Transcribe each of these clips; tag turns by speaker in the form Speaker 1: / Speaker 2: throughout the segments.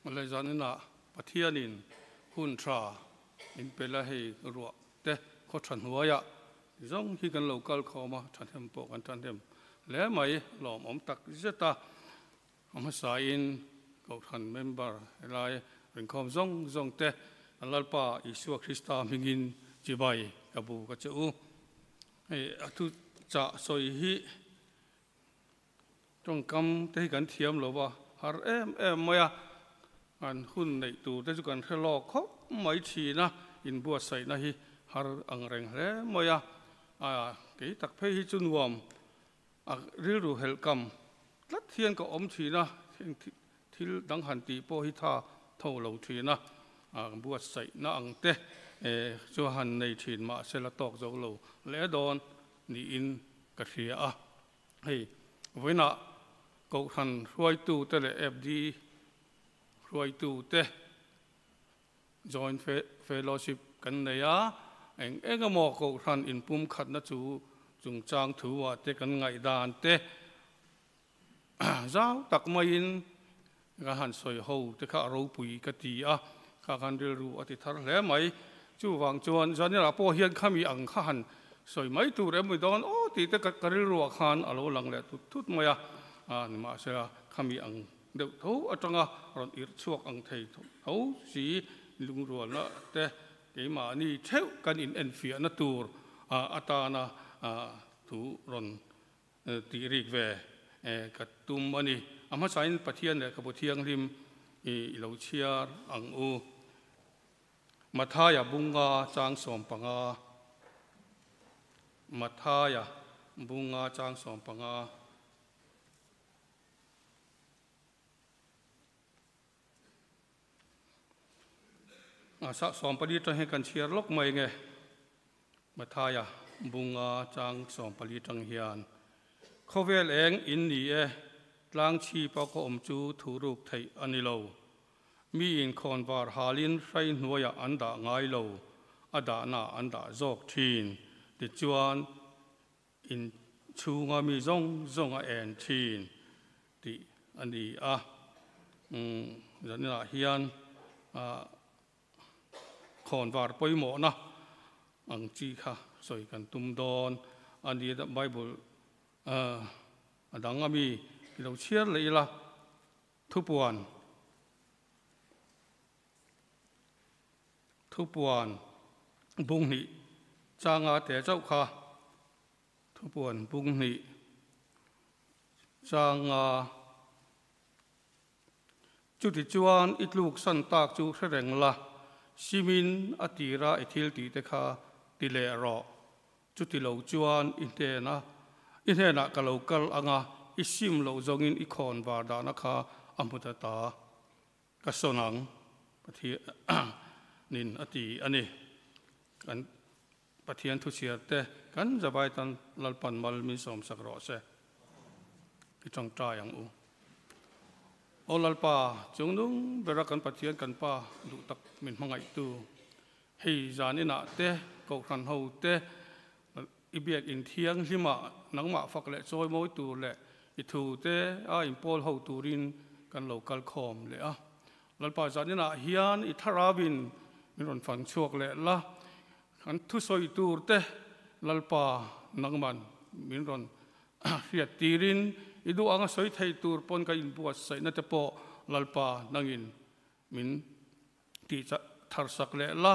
Speaker 1: Malay zanina Pathianin hun tha min pe la hei ruah te khaw tha hnuaiah zawng hi kan lo kal khawm a, thahnem pawh kan thahnem hle mai, lawmawm tak zet a. A hmasain Kohhran member helai rinkhawm zawng zawng te kan Lalpa Isua Krista hmingin chibai ka bu ka che u. Hei a thuchah sawi hi Tawngkam te hi kan thiam lo va, har em em mai a, kan hun neih tur te chu kan hre lawk khawp mai thin a, inbuatsaihna hi har ang reng hle mai a, a kei tak phei hi chu nuam a rilru helh kam tlat hian ka awm thin a, heng thil dang han tih pawh hi tha tho lo thin a, buatsaihna ang te chu han nei thin mahse la tawk zo lo hle dawn niin ka hria a. Hei, vawiinah Kohhran hruaitute leh FD hruaitute Joint Fellowship kan nei a, eng eng emaw Kohhran inpumkhatna chu chungchang thu-ah te kan ngaihdan te zau tak maiin ka han sawi ho te kha a ropui ka ti a, kha khan rilru a ti thar hle mai. Chuvang chuan Zanira pawh hian khami ang kha han sawi mai tur em ni dawn aw tih te ka rilruah khan a lo lang leh tut tut mai a, nimahsela khami ang deuh tho atanga rawn irh chhuak ang thei tho si lungrualna te keimahni theuh kan inenfiahna tur atana thu rawn Tih rik ve ka tum a ni. A hmasain Pathian lehkhabu thianghlim i lo chhiar ang u. Mathaia bunga chang 15 Mathaia bunga chang 15. 14 tang hian kan chhiar lawk mai nge Mathaia bunga chang 14 tang hian khawvel eng in ni e tlang chhipa khaw awm chu thu ruk theih a ni lo mi in khawn var halin hrai hnuaiah an dah ngai lo a dahna an dah zawk thin tichuan In chhunga mi zawng zawng a en thin tih a ni a. Zaninah hian khawnvar pawimawhna ang chi kha sawi kan tum dawn a ni. Bible a dang ami i lo chhiar leh ila thupuan Thupuan bung hnih changa te chauh kha thupuan bung hnih changa chuti chuan i tluk san tak chu hre reng la, simin a tira i thil tih te kha ti leh rawh. Chuti lo chuan i hnena i hnenah ka lo kal anga i sim loh zawngin i khawn var dahna kha a hmu ta ta. Ka sawn ang, Pathianin a ti a ni. Kan Pathian thuchhiar te kan zavai tan Lalpan mal min sawmsak rawh se. I tawngtai ang u. Aw Lalpa, chungnung bera kan Pathian kan Pa duh tak min hmangaihtu, hei zan inah te, Kohhran ho te, i biak in thianghlimah nangmah fak leh chawi mawi tur leh i thu te a inpawl ho turin kan lo kal khawm leh a. Lalpa zaninah hian i thlarauin min rawn fang chhuak leh la, kan thusawi tur te Lalpa nangman min rawn hriat tirin i duh anga sawi thei tur pawn ka inbuatsaihna te pawh Lalpa nangin min Tih thar sak leh la,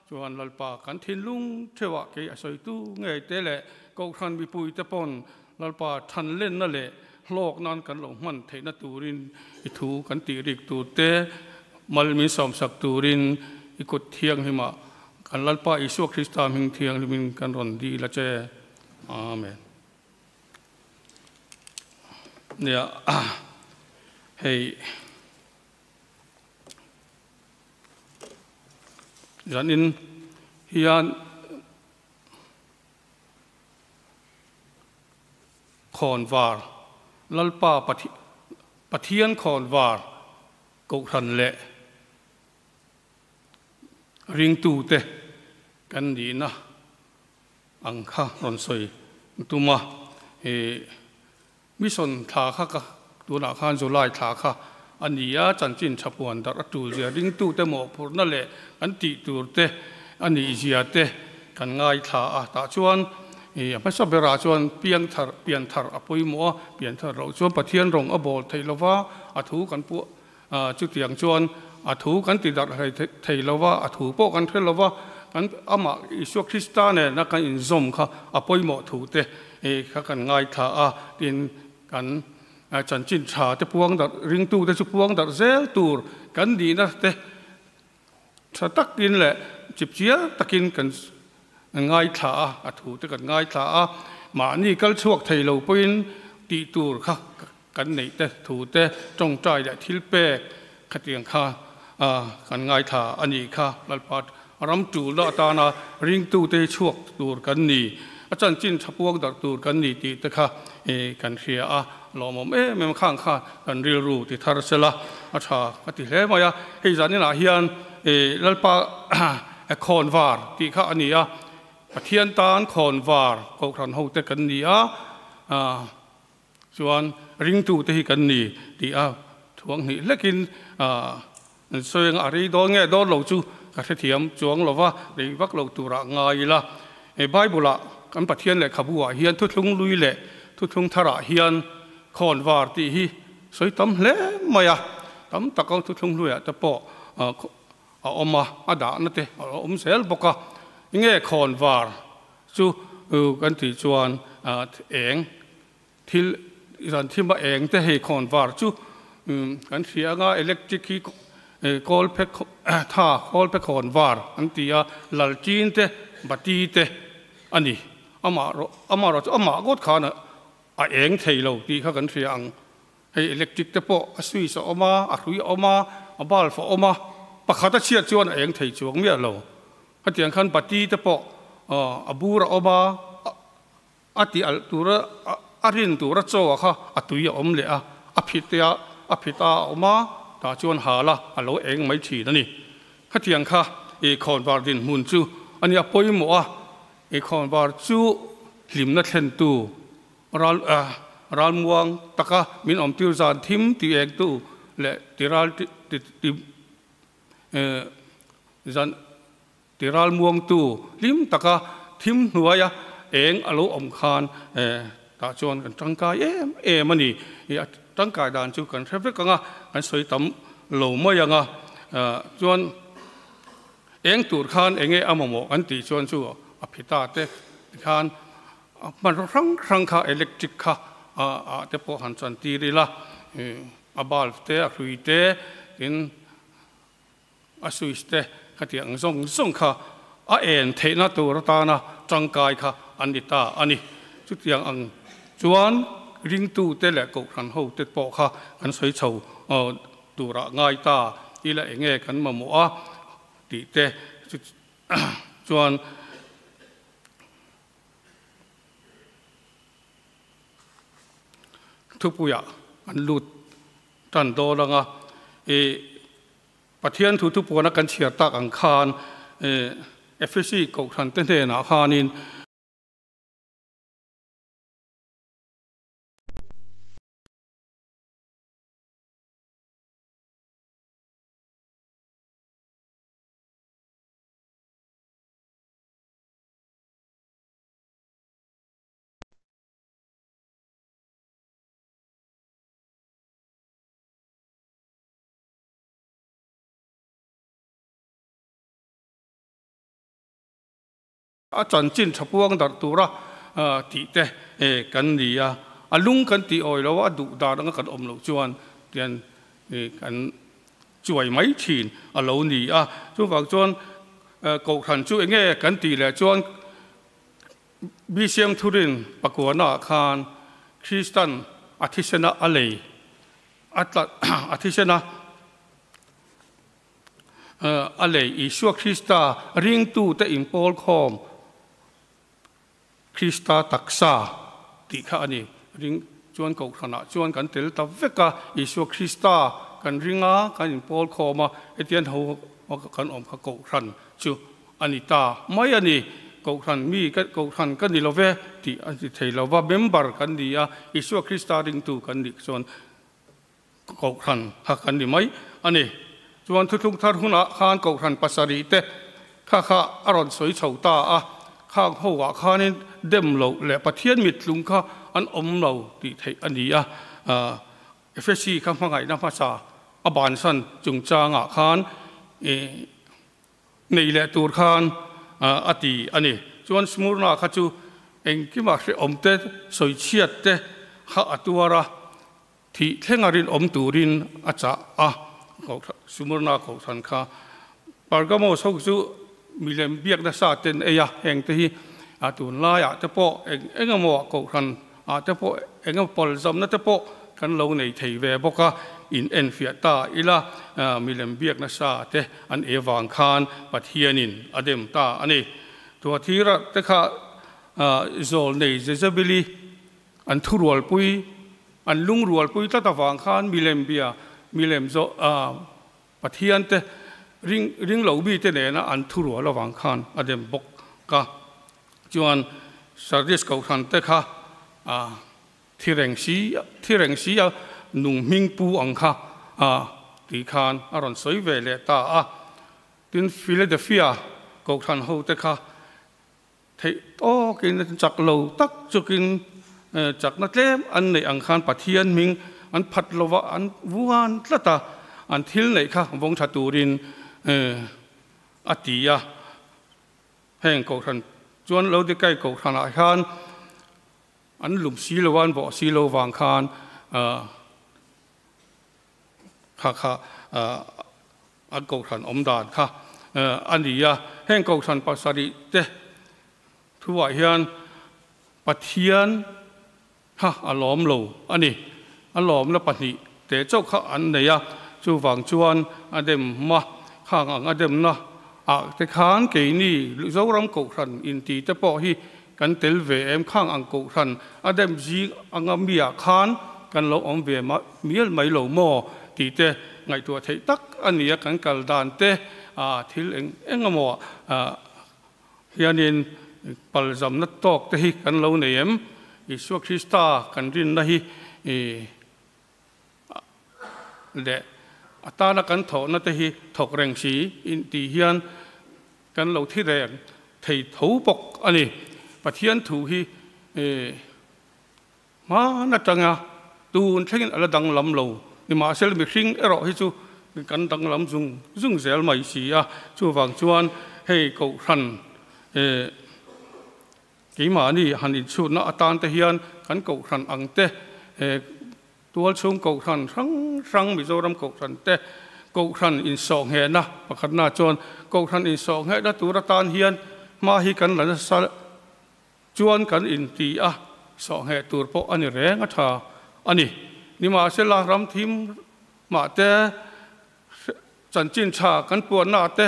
Speaker 1: chuan Lalpa kan thinlung theuhah kei a sawitu ngei te leh Kohhran mipui te pawn Lalpa than lenna leh hlawk nan kan lo hman theihna turin i thu kan tih rik tur te mal min sawmsak turin i kut thianghlimah kan Lalpa Isua Krista hming thianghlimin kan rawn dil a che. Amen. Nia, hei. Zanin hian khawnvar Lalpa Pathian khawnvar Kohhran leh ringtute kan nihna ang kha rawn sawi tum a. Mission thla kha ka tunah khan July thla kha. a ni a, chanchin tha puan darh a tul zia ringtute mawhphurhna leh kan tih tur te a nih zia te kan ngaithla a. Tah chuan a hmasa berah chuan piangthar, pianthar a pawimawh a, pianthar loh chuan Pathian rawng a bawl theih lova, a thu kan puah chutiang chuan a thu kan ti darh hlei thei lova, a thu pawh kan hre lova, kan amah Isua Krista nena kan inzawm kha a pawimawh thu te kha kan ngaithla a, tin kan chanchin tha te puang darh, ringtute chu puang darh zel tur kan nihna te tha takin leh chipchiar takin kan ngaithla a, a thu te kan ngaithla a, mahni kal chhuak thei lo pawhin tih tur kha kan neih te thu te tawngtai leh thil pek khatiang kha kan ngaithla a nih kha. Lalpa ram tulna atana ringtute hi chhuak tur kan ni, a chanchin tha puang darh tur kan ni tih te kha kan hria a, lawmawm em em khang kha kan rilru ti thar sela a tha ka ti hle mai a. Hei zaninah hian Lalpa khawnvar tih kha a ni a, Pathian tan khawnvar kohhran hote kan ni a, chuan ringtute hi kan ni tih a thuang hnih hlekin an sawi anga a rei dawn nge dawn lo chu ka hrethiam chuang lo va, rei vak lo turah ngai ila. He Bible-ah kan Pathian lehkhabu ah hian thuthlung lui leh thuthlung tharah hian khawnvar tih hi sawi tam hle mai a, tam tak a thuthlung hluiah te pawh a awm a, a dahna te a awm zel bawk a. Enge khawnvar chu kan tih chuan eng thil zan thim a eng te hei khawnvar chu kan hria anga electric hi kawl phe tha kawl phe khawnvar an ti a, lalchin te bati te a ni. Amah rawh amah rawh chu amah ngawt khan a eng thei lo tih kha kan hria ang. Hei electric te pawh a switch a awm a, a hrui a awm a, a bulb a awm a, pakhat a chhiat chuan a eng thei chuang miah lo. Khatiang khan bati te pawh a bur a awm a, a ti alh tura a rin tura chaw kha a tui a awm leh a, a phit a a phit a a awm a, tah chuan hal a a lo eng mai thin a ni. Khatiang kha i khawnvar dinhmun chu a nia pawimawh a, i khawnvar chu hlimna thlentu ral ralmuang taka min awmtir zan thim ti engtu leh ti ral ti ti zan Ti ralmuangtu hlim taka thim hnuaia eng a lo awm khan tah chuan kan tangkai em em a ni. A tangkai dan chu kan hre vek ang a, kan sawi tam lo mai ang a. Chuan eng tur khan enge a mamawh kan tih chuan chu a phita te khan hmanraw hrang hrang kha electric kha ah te pawh han chantir ila, a bulb te, a hrui te, tin A switch te khatiang ang zawng zawng kha a en theihna tur atana tangkai kha an ni ta a ni. Chutiang ang chuan ringtute leh kohhran hote pawh kha kan sawi chho turah ngai ta ila enge kan mamawh a tih te chuan thupuiah an lut tan dawn ang a. Pathian thu thupuana kan chhiar tak ang khan Efesi kohhran te hnenah khanin, A chanchin tha puang darh tura tih te kan ni a, a lung kan tih awi lo a, a duh dan anga kan awm loh chuan tian kan chuai mai thin a lo ni a. Chuvang chuan kohhran chu enge kan tih leh chuan BCM thurin pakuana ah khan Kristan a thisena a lei a tla a thisena a lei Isua Krista ringtute inpawl khawm Krista taksa tih kha a ni. Ring chuan kohhranah chuan kan tel ta vek a, Isua Krista kan ring a, kan inpawl khawm a, hetiang ho kan awm kha kohhran chu a ni ta mai a ni. Kohhran mi ka kohhran ka ni lo ve tih a ni thei lo va, member kan ni a, Isua Krista ringtu kan nih chuan. Kohhran kha kan ni mai a ni. Chuan Thuthlung Thar hunah khan Kohhran pasarih te kha kha a rawn sawi chho ta a, khang ho ah khanin dem loh leh Pathian mittlung kha an awm lo tih theih a ni a. Efesi kha hmangaihna hmasa a bansan chungchangah khan nei leh tur khan a ti a ni. Chuan Smurna kha chu engkima hrehawm te, sawichhiat te kha a tuar a, thih thlenga rinawm turin a chah a. Smurna kohhran kha Pergamos ho chu milem biakna sa ten ei a, heng te hi a tunlaiah te pawh eng eng emaw kohhran ah te pawh eng emaw pawlzamna te pawh kan lo nei thei ve bawk a, in enfiah ta ila milem biak nasa te an e vang khan Pathianin a dem ta a ni. Tuathira te kha zawlnei Jezebeli an thurualpui, an lungrualpui tlat avang khan milem bia, milem zawh Pathian te ring ring lo mi te nena an thurual avang khan a dem bawk a. Chuan Sardis Kohhran te kha thi reng si thi reng si a nung hming pu ang kha tih khan a rawn sawi ve leh ta a. Tin Philadelphia Kohhran ho te kha Theih tawkin chak lo tak chukin chakna tlem an neih ang khan Pathian hming an phat lova an vuan tlat a, an thil neih kha vawng tha turin a ti a. Heng Kohhran chuan Laodikai Kohhranah hian an lum si lo a, an bawh si lo vang khan Kha kha an kohhran awm dan kha a ni a. Heng kohhran pasarih te thuah hian Pathian kha a lawm lo a ni. A lawmna pahnih te chauh kha an nei a, chuvang chuan a dem a, khang ang a demna ah te khan keini Zoram kohhran inti te pawh hi Kan tel ve em khang ang kohhran a dem zing anga miah khan kan lo awm ve mial mai lo maw tih te ngaihtuah theih tak a ni a, kan kal dan te thil eng eng emaw ah hianin palzamna tawk te hi kan lo nei em? Isua Krista kan rinna hi leh a tana kan thawhna te hi thawk reng si tih hian kan lo thi reng thei tho bawk a ni. Pathian thu hi hman atanga tun thlengin a la danglam lo. Nimahsela mihring erawh hi chu kan danglam zung zung zel mai si a. Chuvang chuan hei Kohhran Keimahni han inchhutna atan te hian kan kohhran ang te, tualchhung kohhran hrang hrang Mizoram kohhran te kohhran insawhnghehna pakhatna chuan kohhran insawhnghehna tur atan hian hma hi kan la nasa chuan kan inti a, sawhngheh tur pawh a ni reng a tha a ni. Nimahsela ram thim mah te Chanchin tha kan puanna te,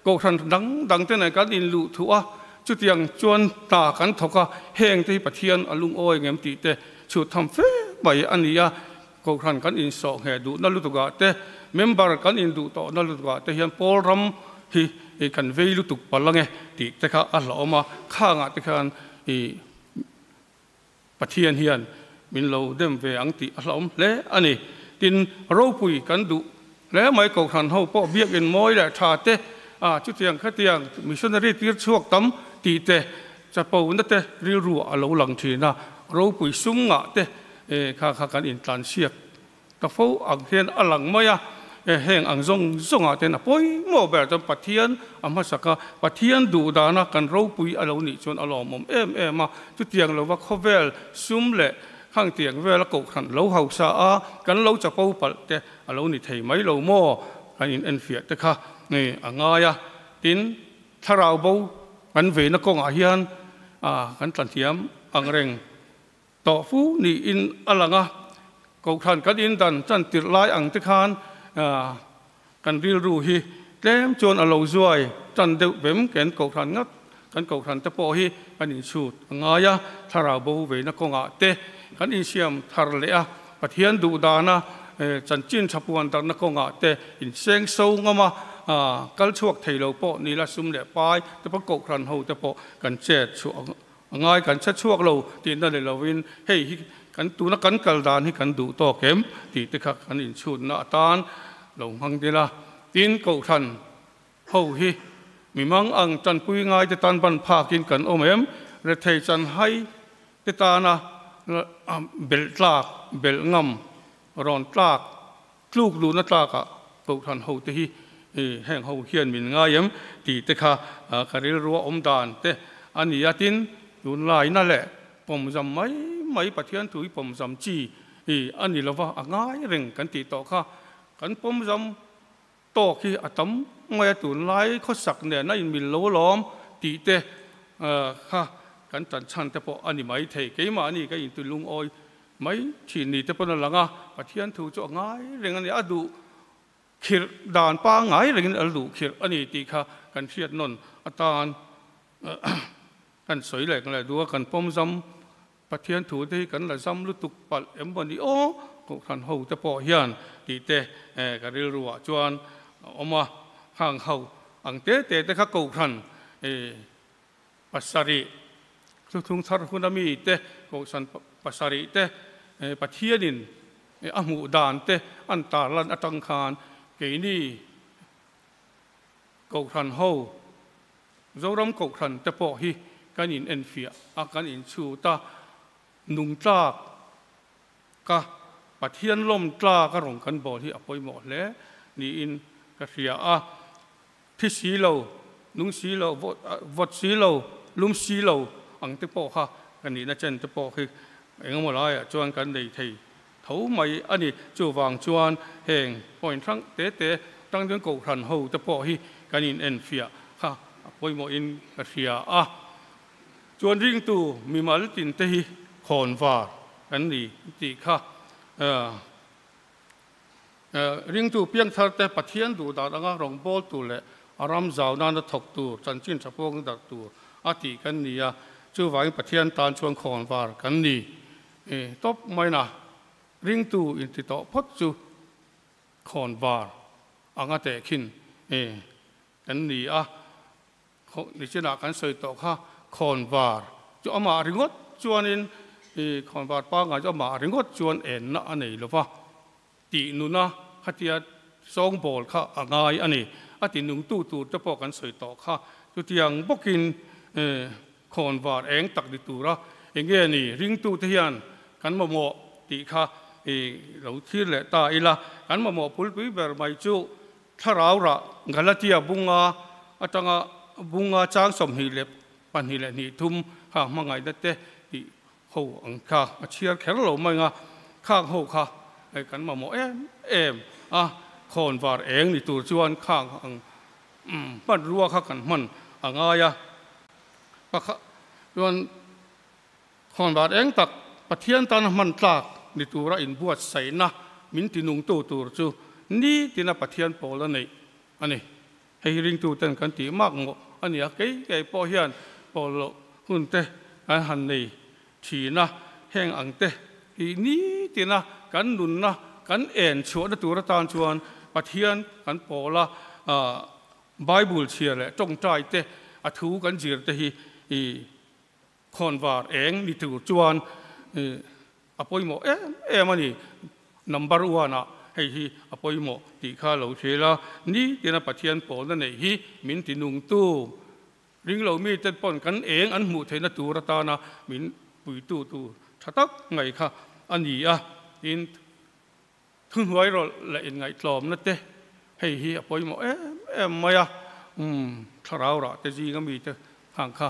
Speaker 1: kohhran dang dang te nen kan inluh thuh a, chutiang chuan hna kan thawk a, heng te hi Pathian a lungawi ngem tih te chhut tham fe mai a ni a, kohhran kan insawh ngheh duhna lutukah te, member kan induh tawhna lutukah te hian pawl ram hi kan vei lutuk palh ange tih te kha a hlauhawm a, khangah te khan i Pathian hian min lo dem ve ang tih a hlauhawm hle a ni. Tin, ropui kan duh hle mai Kohhran ho pawh biakin mawi leh tha te, a chutiang khatiang missionary tir chhuak tam tih te, chapona te rilru a lo lang thin a, ropui sum ngah te kha kha kan intlansiak Ta fo ang hian a lang mai a, heng ang zawng zawngah ten a pawimawh ber chuan Pathian a hmasak a, Pathian duh dana kan ropui a lo nih chuan a lawmawm em em a, chutiang lova khawvel sum leh khang tiang vela kohhran lo hausa a kan lo chapo palh te a lo ni thei mai lo maw kan in enfiah te kha a ngai a, tin thlarau bo kan veina kawngah hian kan tlanhiam ang reng. Tawh fu niin a lang a, Kohhran kan indan chan tirh lai ang te khan kan rilru hi tlem chuan a lo zuai tan deuh vem ken Kohhran ngat kan Kohhran te pawh hi kan inchhut a ngai a, thlarau bo veina kawngah te kan insiam thar leh a, Pathian duh dana chanchin tha puan darhna kawngah te inseng so ngam a, kal chhuak thei lo pawh ni la sum leh pai te pawh Kohhran ho te pawh kan chet chhuah A ngai kan chhe chhuak lo tihna ni lovin hei hi Kan tuna kan kal dan hi kan duh tawk em tih te kha kan inchhutna atan lo hmang dil a. Tin, Kohhran ho hi mi mang ang tanpui ngai te tan ban phakin kan awm em? Rethei chan hai te tana belh tlak, belh ngam, rawn tlak, tluk luhna tlakah Kohhran ho te hi heng ho hian min ngai em tih te kha ka rilrua awm dan te a ni a. Tin, tunlaina leh pawmzam mai mai Pathian thu hi pawmzam chi a ni lova, a ngai reng kan tih tawh kha kan pawmzam tawk hi a tam mai a, tunlai khawsak nen a inmil lo alawm tih te kha kan tan chhan te pawh a ni mai thei. Keimahni ka inti lungawi mai thin ni te pawn a lang a, Pathian thu chu a ngai reng a ni, a duh khirh dan pangngai rengin a duh khirh a ni tih kha kan hriat nawn atan kan sawi leh kan leh duh a, kan pawm zam Pathian thu te hi kan la zam lutuk palh em maw ni aw, Kohhran ho te pawh hian tih te ka rilru ah chuan a awm a, khang ho ang te te te kha Kohhran pasarih thuthlung thar hun a mi te Kohhran pasarih te Pathianin a hmuh dan te an tarlan atang khan keini Kohhran ho Zoram Kohhran te pawh hi kan in enfiah a, kan in chhut a, nung tlak ka Pathian lawm tlak a rawn kan bawl hi a pawimawh hle niin ka hria a. Thi si lo, nung si lo, vawt si lo, lum si lo ang te pawh kha ka nihna chen te pawh hi engemaw laiah chuan kan nei thei tho mai a ni. Chuvang chuan heng point hrang te te tang chuan Kohhran ho te pawh hi kan in enfiah kha a pawimawhin ka hria a. Chuan ringtu mimal tin te hi khawnvar kan ni tih kha ringtu piangthar te Pathian duh dan anga rawngbawltu leh a ram zau nana thawk tur, chanchin tha pawng darh tur a tih kan ni a. Chuvangin Pathian tan chuan khawnvar kan ni. Tawp mai na, ringtu inti tawh phawt chu khawnvar anga tehkhin kan ni a. Nichinah kan sawi tawh kha khawnvar chu amah ringawt chuanin khawnvar pangngai chu amah ringawt chuan enna a nei lo va, tih nuna khatia sawngbawl kha a ngai a ni. A ti nungtu tur te pawh kan sawi tawh kha. Chutiang bawkin khawnvar eng tak ni tura enge ni ringtute hian kan mamawh tih kha lo thlir leh ta ila. Kan mamawh pulpui ber mai chu Thlarau rah Galatia bunga atanga bunga chang 22 le 23 kha hmangaihna te tih ho ang kha a chhiar kher lo mai anga khang ho kha kan mamawh em em a, khawnvar eng ni tur chuan khang ang hmanrua kha kan hman a ngai a. Pakhat chuan khawnvar eng tak Pathian tana hman tlak ni tura inbuatsaihna min tinungtu tur chu nitina Pathian pawl a neih a ni. Hei hi ringtuten kan tih mak mawh a ni a, kei kei pawh hian pawl loh hun te kan han nei thin a, heng ang te hi nitina kan nunna kan en chhuahna tur atan chuan Pathian kan pawl a, Bible chhiar leh tawngtai te a thu kan zir te hi khawnvar eng ni tur chuan a pawimawh em em a ni. Number one ah hei hi a pawimawh tih kha lo hrial a, nitina Pathian pawlna neih hi min ti nungtu ringlo mite pawn kan eng an hmuh theihna tur atana min puitu tur tha tak mai kha a ni a. Tin, thuhnuai rawlh leh inngaihtlawmna te hei hi a pawimawh em em mai a, thlarau rah te zinga mite khang kha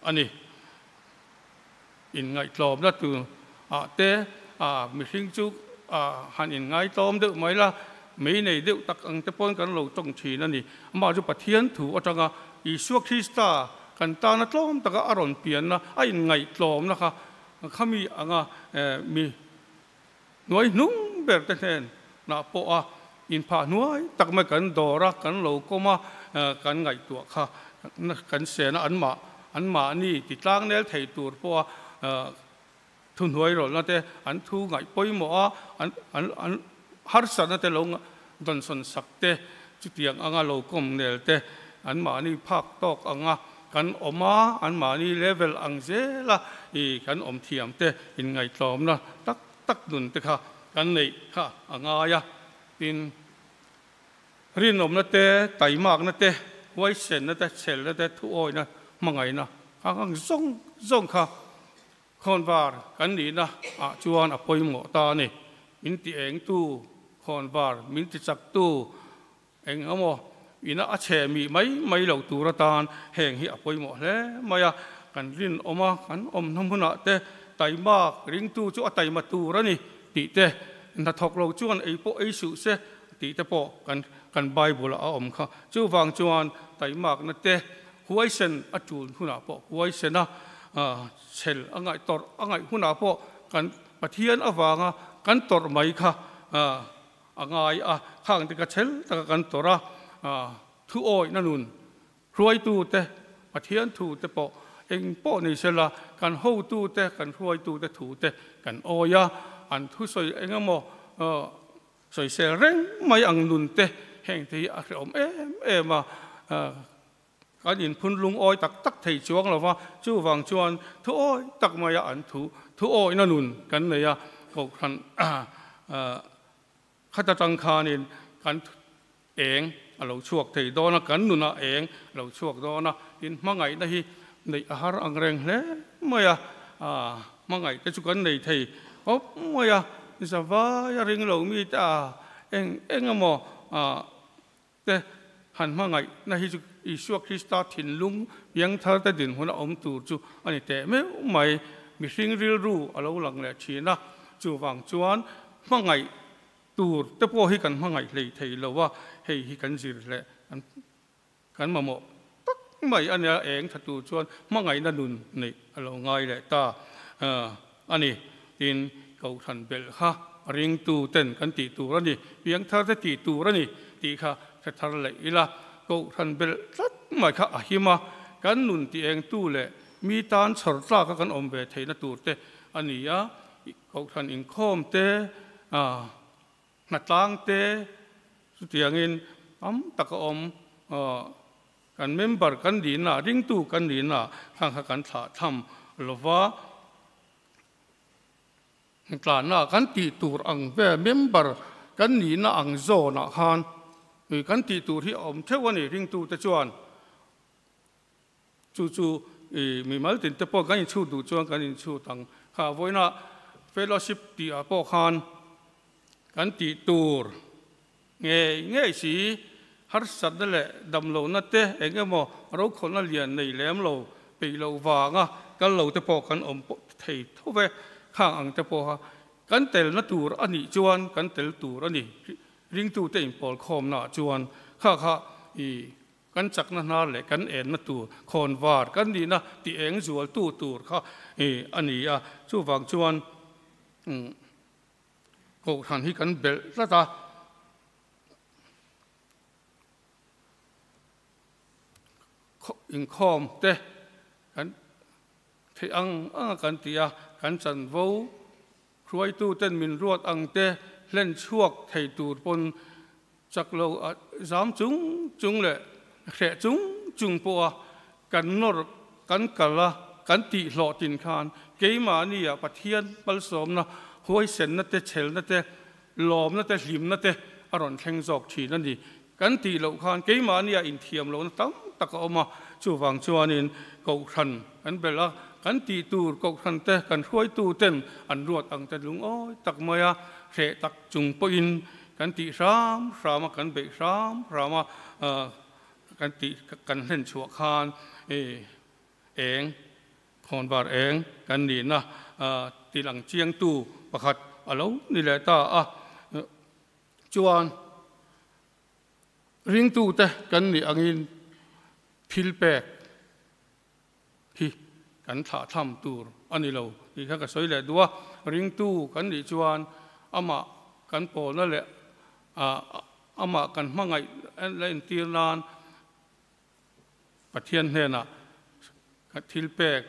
Speaker 1: a ni. Inngaihtlawmna tur ah te mihring chu han inngaitlawm deuh mai la, mei nei deuh tak ang te pawn kan lo tawng thin a ni. Amah chu Pathian thu atanga Isua Krista kan tana tlawm taka a rawn pianna, a inngaihtlawmna kha khami anga mi hnuai hnung ber te hnen nah pawh a inphah hnuai tak mai kan dawr a, kan lo kawm a, kan ngaihtuah kha kan sena anmah anmahni ti tlangnel thei tur pawh a thuhnuai rawlhna te an thu ngaih pawimawh a, an an an harsatna te lo dawnsawn sak te chutiang anga lo kawm nel te anmahni phak tawk anga kan awm a, anmahni level ang zela i kan awm thiam te, inngaihtlawmna tak tak nun te kha kan neih kha a ngai a. Tin, rinawmna te, taimakna te, huaisenna te, chhelna te, thuawina, hmangaihna ang ang zawng zawng kha Khawnvar kan nihna ah chuan a pawimawh ta a ni. Min ti engtu khawnvar, min ti chaktu eng emaw ina a chhe mih mai mai loh tur atan heng hi a pawimawh hle mai a. Kan rinawm a, kan awmna hmunah te taimak ringtu chu a taima tur a ni tih te, hnathawk lo chuan ei pawh ei suh se tih te pawh kan kan Bible ah a awm kha. Chuvang chuan taimakna te Huaisen a tul hunah pawh huaisena chhel a ngaih tawrh a ngaih hunah pawh kan Pathian avanga kan tawrh mai kha a ngai a, khang te kha chhel taka kan tawrh a, thu awihna nun hruaitute Pathian thu te pawh eng pawh ni sela kan hotute kan hruaitute thu te kan awi a, an thusawi eng emaw Sawisel reng mai ang nun te heng te hi a hrehawm em em a, kan inphun lungawi tak tak thei chuang lo va, chuvang chuan thuawi tak maia an thu thuawihna nun kan nei a, kohhran khat atang khanin kan eng a lo chhuak thei dawn a, kan nunah eng a lo chhuak dawn a, tin hmangaihna hi neih a har ang reng hle mai a, hmangaih te chu kan nei thei khawp mai a, zavai a ring lo mi te a eng eng emaw te han hmangaihna hi chu Isua Krista thinlung piangthar te dinhmun a awm tur chu a ni teh meuh mai, mihring rilru a lo lang leh thin a, chuvang chuan hmangaih Tur te pawh hi kan hmangaih hlei thei lo a, hei hi kan zir leh kan kan mamawh tak mai a nia, eng tha tur chuan hmangaihna nun neih a lo ngai leh ta a ni. Tin, Kohhran belh kha ringtu ten kan tih tur a ni, piangthar te tih tur a ni tih kha hre thar leh ila, Kohhran belh tlat mai kha a him a, kan nun tih engtu leh mi tan chhawr tlaka kan awm ve theihna tur te a ni a, Kohhran inkhawm te, hnatlang te chutiangin tam tak a awm. Kan member kan nihna, ringtu kan nihna khang kha kan thlah tham lova, tlanna kan tih tur ang vel member kan nihna ang zawnah khan kan tih tur hi a awm theuh a ni ringtute chuan. Chu chu i mimal tin te pawh kan inchhut duh chuan kan inchhut ang. Kha vawiina fellowship tih ah pawh khan kan tih tur ngei ngei si harsatna leh damlohna te eng emaw rokhawlhna lian nei lem lo peih loh vanga kal lo te pawh kan awm thei tho ve. Khang ang te pawha kan telna tur a nih chuan kan tel tur a ni. Ringtute inpawlkhawmna ah chuan kha kha i Kan chakna hnar leh kan enna tur khawnvar kan nihna ti eng zualtu tur kha a ni a, chuvang chuan Kohhran hi kan belh tlat a. Inkhawm te kan theih ang ang a kan ti a, kan chanvo hruaituten min ruat ang te hlen chhuak thei tur pawn Chak lo a zam chung chung leh hreh chung chung pawha kan nawr kan kal a, kan tih hlawhtlin khan keimahni ah Pathian malsawmna, huaisenna te, chhelna te, lawmna te, hlimna te a rawn thleng zawk thin a ni. Kan tih loh khan keimahni ah inthiam lohna tam tak a awm a, chuvang chuanin Kohhran kan belh a, kan tih tur Kohhran te kan hruaitu ten an ruat ang te lungawi tak mai a, hreh tak chung pawhin Kan tih hram hram a, kan beih hram hram a, kan tih kan hlen chhuah khan eng, khawnvar eng kan nihna tilang chiangtu pakhat a lo ni leh ta a. Chuan ringtute kan nih angin thil pek hi kan thlahthlam tur a ni lo tih kha ka sawi leh duh a, ringtu kan nih chuan amah kan pawlna leh amah kan hmangaih la entir nan Pathian hnenah thil pek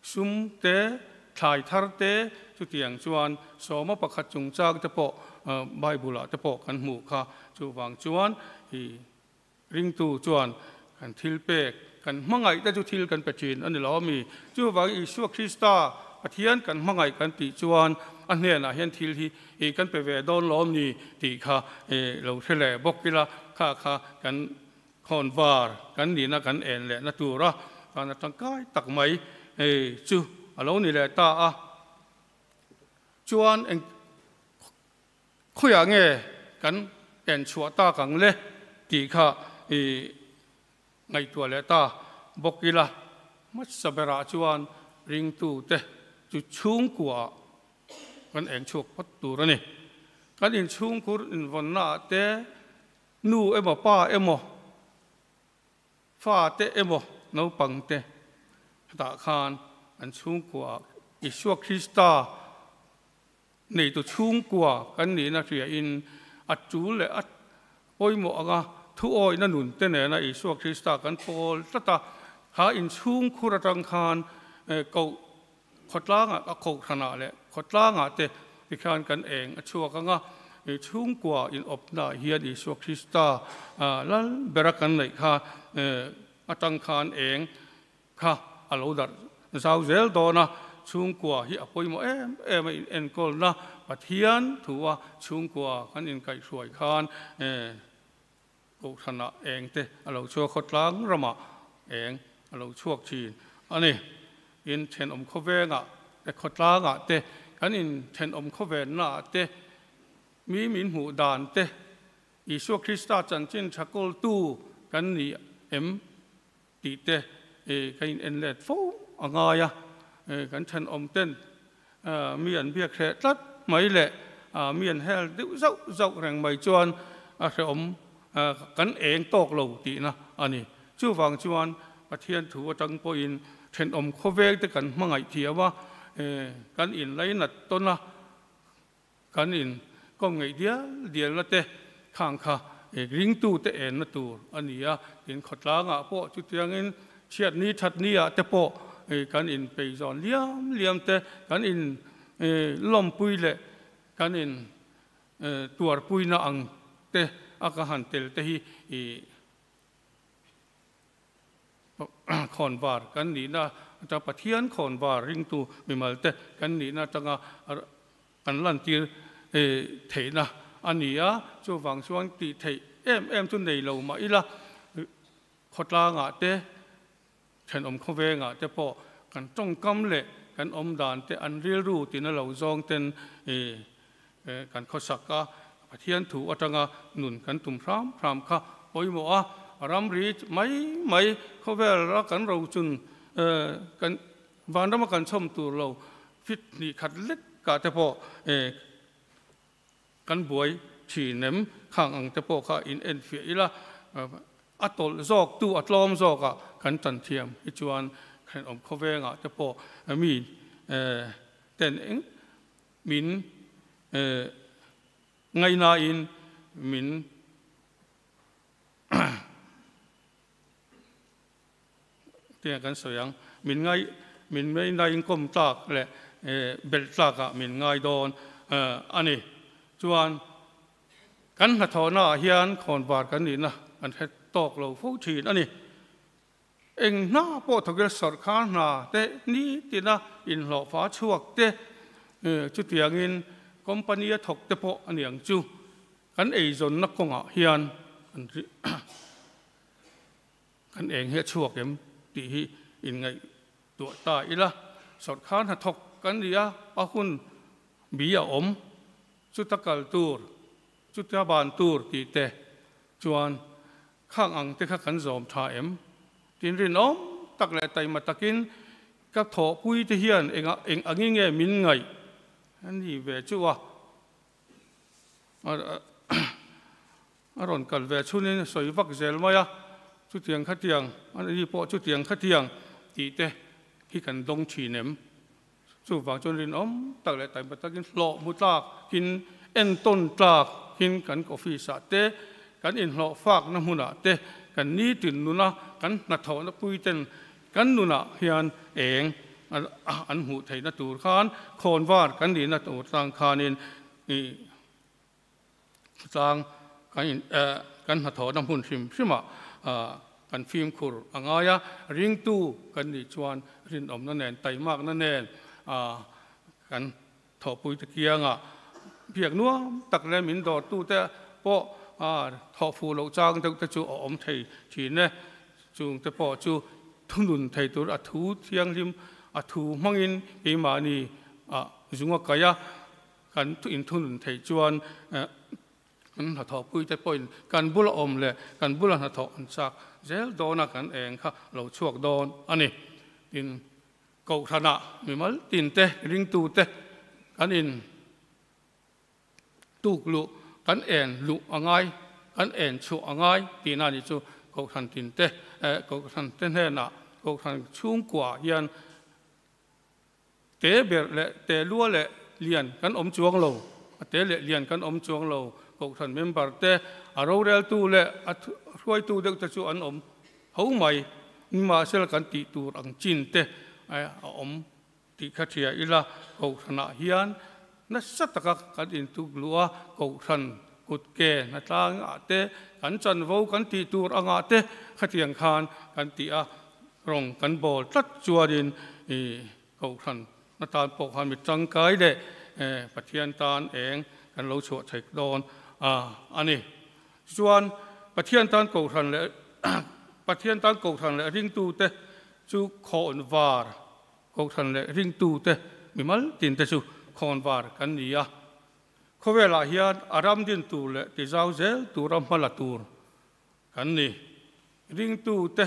Speaker 1: sum te, thlai thar te chutiang chuan sawma pakhat chungchang te pawh Bible ah te pawh kan hmuh kha chuvang chuan i Ringtu chuan kan thil pek Kan hmangaih te chu thil kan pe thin a ni lo ami? Chuvangin Isua Krista Pathian kan hmangaih kan tih chuan a hnenah hian thil hi i kan pe ve dawn lo ami tih kha i lo hre leh bawk ila, kha kha kan khawnvar kan nihna kan en lehna tura tan a tangkai tak mai chu a lo ni leh ta a. Chuan eng khawiah nge kan en chhuah tak ang le tih kha i ngaihtuah leh ta bawk ila, hmasa berah chuan ringtute chu chhungkuaah kan eng chhuak phawt tur a ni. Kan inchhungkur invawnnaah te, nu emaw pa emaw, fa te emaw naupang te hetah khan an chhungkuaah Isua Krista Neitu chhungkua kan nihna hriain a tul leh a pawimawh anga thuawihna nun te nena Isua Krista kan pawl tlat a, kha inchhungkhur atang khan koh khawtlangah a kohhranah leh khawtlangah te tikhian kan eng a chhuak anga chhungkua inawpnaah hian Isua Krista lal bera kan neih kha atang khan eng kha a lo darh zau zel dawn a, chhungkua hi a pawimawh em em a inenkawlna Pathian thua chhungkua kan inkaihhruai khan Kohhranah eng te a lo chhuak khawtlang ramah eng a lo chhuak thin a ni. In thenawm khawvengah te khawtlangah te kan inthenawm khawvennaah te mi min hmuh dan te Isua Krista chanchin tha kawltu kan ni em? Tih te ka in en let fo a ngai a, kan thenawm ten mi an biak hreh tlat mai leh mi an hel deuh zauh zauh reng mai chuan a hrehawm kan eng tawk lo tihna a ni. Chuvang chuan Pathian thu atang pawhin thenawm khawvel te kan hmangaih thiam a, kan inlainat tawn a, Kan in kawm ngeih dial dialna te khang kha ringtute enna tur a ni a, tin khawtlangah pawh chutiangin chhiatni thatni ah te pawh kan in peizawn liam liam te, kan in lawmpui leh kan in tuarpuina ang te a ka han tel te hi Khawnvar kan nihna atanga Pathian khawnvar ringtu mimal te kan nihna atanga kan lantir theihna a ni a, chuvang chuan tih theih em em chu nei lo mah ila khawtlangah te thenawm khawvengah te pawh kan tawngkam leh kan awmdan te an rilru tina lo zawng ten Kan khawsak a, Pathian thu atanga nun kan tum hram hram kha pawimawh a, ramri mai mai khawvel a kan ro chun kan vanrama kan chhawm tur lo fit hnih khat lek ah te pawh kan buai thin em khang ang te pawh kha in enfiah ila a tawlh zawk tu a tlawm zawk ah kan tan thiam hi chuan thenawm khawveng ah te pawh mi ten eng Min ngaihnain min tinge kan sawi ang, min ngai min ngaihnain kawm tlak leh belh tlakah min ngai dawn a ni. Chuan kan hnathawhnaah hian khawnvar kan nihna kan hre tawk lo fo thin a ni. Eng hna pawh thawk ila sawrkhar hna te nitina inhlawhfa chhuak te chutiangin company a thawk te pawh a ni ang chu. Kan eizawnna kawngah hian kan eng hi a chhuak em tih hi inngaihtuah ta ila. Sawrkhar hna thawk kan ni a, a hun bi a awm chuta kal tur, chuta ban tur tih te chuan Khang ang te kha kan zawm tha em? Tin rinawm tak leh taima takin ka thawhpui te hian eng eng angin nge min ngaih a ni ve chu a. A rawn kal ve chhunin a sawi vak zel mai a, chutiang khatiang a ni pawh chutiang khatiang tih te hi kan dawng thin em? Chuvang chuan rinawm tak leh taima takin hlawh hmu tlakin entawn tlakin kan office ah te, kan inhlawh fakna hmunah te, kan nitin nuna kan hnathawhna puiten kan nunah hian eng an hmuh theihna tur khan khawnvar kan nihna tur tlang khanin tlang kan in kan hnathawhna hmun hrim hrimah. kan fimkhur a ngai a, ringtu kan nih chuan rinawmna nen, taimakna nen kan thawhpuite kiangah biak nuam tak leh min dawrtute pawh thawh fuh loh chang deuh te chu a awm thei thin e. Chungte pawh chu thunun thei tur a thu thianghlim a thu hmangin keimahni zunga kaih a, kan inthunun theih chuan Kan hnathawhpuite pawhin kan bula awm leh kan bula hnathawh an chak zel dawn a, kan eng kha lo chhuak dawn a ni. Tin, Kohhranah mimal tinte, ringtute kan in tuk luh, kan en luh a ngai, kan en chhuah a ngai tihna a ni chu. Kohhran tinte, Kohhran te hnenah, Kohhran chhungkuaah hian Te ber leh te lua leh lian kan awm chuang lo, a te leh lian kan awm chuang lo. Kohhran member te, a roreltu leh a hruaitu deuh te chu an awm ho mai. Nimahsela kan tih tur ang chin te a awm tih kha hria ila, Kohhranah hian nasa taka kan intuk luh a, Kohhran kut ke hnatlang ah te, kan chanvo kan tih tur angah te khatiang khan kan tih a, Rawng kan bawl tlat chuanin i Kohhran atan pawh khan mi tangkai leh Pathian tan eng kan lo chhuah theih dawn a ni. Tichuan Pathian tan Kohhran leh Pathian tan Kohhran leh ringtute chu khawn var, Kohhran leh ringtute mimal tinte chu khawn var kan ni a. Khawvelah hian a ram din tur leh tizau zel tura hmala tur Kan ni. Ringtute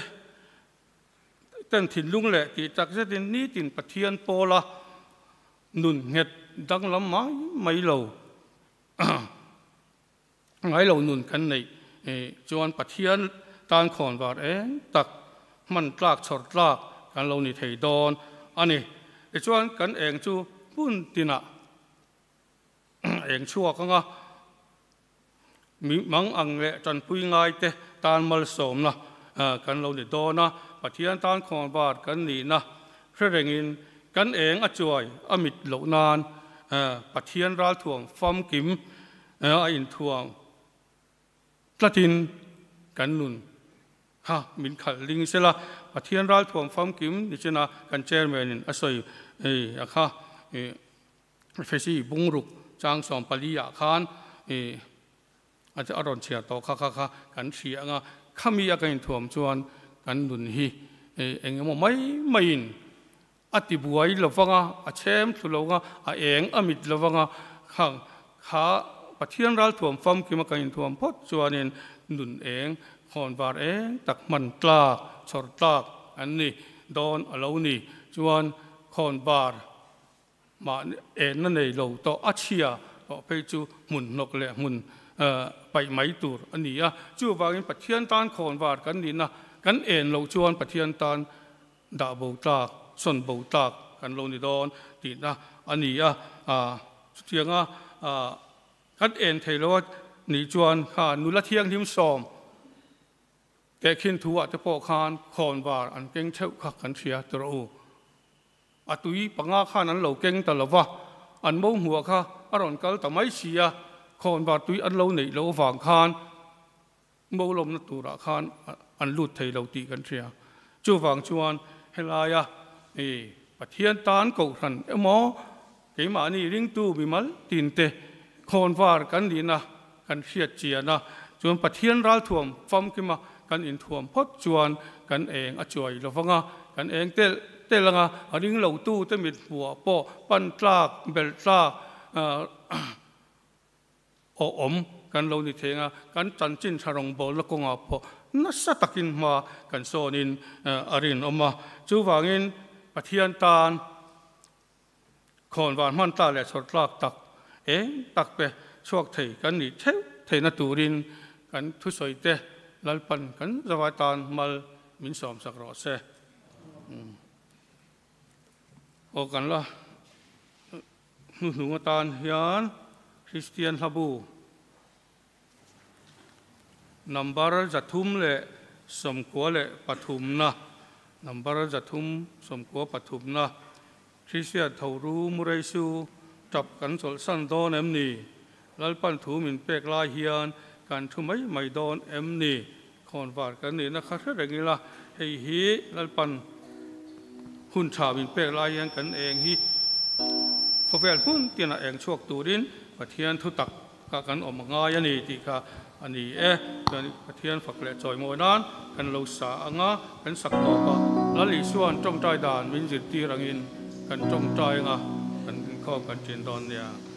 Speaker 1: ten thinlung leh tih tak zetin nitin Pathian pawla nun nghet danglam mai mai lo ngai lo nun kan neih chuan Pathian tan khawn var eng tak hman tlak chhawr tlak kan lo ni thei dawn a ni. Tichuan kan eng chu hmun tinah eng chhuak anga Mi mang ang leh tanpui ngaite tan malsawmna kan lo ni dawn a, Pathian tan khawnvar kan nihna hre rengin kan eng a chuai a mit loh nan Pathian ralthuam famkim a inthuam tlatin kan nun kha min khalh ling sela, Pathian ralthuam famkim ni china kan chairman in a sawi a kha. Efesi bungruk chang 14 ah khan a rawn chhiar tawh kha kha kha kan hria ang a, khami a kan inthuam chuan kan nun hi eng emaw mai maiin a ti buai lo vang a, a chhem thlu lo ang a, a eng a mit lo vang a, kha kha Pathian ralthuam famkim a kan inthuam phawt chuanin nun eng khawnvar eng tak hman tlak chhawr tlak an ni dawn a lo ni chuan khawnvar Mahni enna nei lo tawh a chhia tawh phei chu hmun hnawk leh hmun paih mai tur a ni a. Chuvangin Pathian tan khawnvar kan nihna kan en loh chuan Pathian tan dah bo tlak, sawn bo tlak kan lo ni dawn tihna a ni a. Chutianga kan en thei lo a nih chuan kha nula thianghlim sawm tehkhin thu ah te pawh khan khawnvar an keng theuh kha kan hria tawh u. A tui panga khan an lo keng ta lo va, an mo hmuah kha a rawn kal ta mai si a, khawnvar tui an lo neih loh avang khan mo lawmna turah khan an lut thei lo tih kan hria. Chuvang chuan helaia i Pathian tan Kohhran emaw keimahni ringtu mimal tinte khawnvar kan nihna kan hriat chian a, chuan Pathian ralthuam famkima kan inthuam phawt chuan kan eng a chuai lo vang a, kan eng telh telh anga a ring lotute mit hmuah pawh pan tlak, belh tlak aw awm kan lo ni thei anga kan chanchin tha rawngbawlna kawngah pawh nasa takin hma kan sawnin a rinawm a. Chuvangin Pathian tan Khawnvar hman tlak leh chhawr tlak tak eng tak pe chhuak thei kan nih theuh theihna turin kan thusawi te Lalpan kan zavai tan mal min sawmsak rawh se. Aw kan la hnuhnung atan hian Kristian hlabu Number 393na Number 393na Christian tho ru Murray su tap kan chawlhsan dawn em ni? Lalpan thu min pek lai hian kan thu mai mai dawn em ni? Khawnvar kan nihna kha hre reng ila, hei hi Lalpan hun tha min pek lai hian kan eng hi khawvel hmun tinah eng chhuak turin Pathian thu tak kha kan awm a ngai a ni tih kha a ni e. Chuan Pathian fak leh chawimawi nan kan lo sa ang a, kan sak tawp a, Lal Isua'n tawngtai dan min zirtir angin kan tawngtai anga kan inkhawm kan ṭin dawn nia.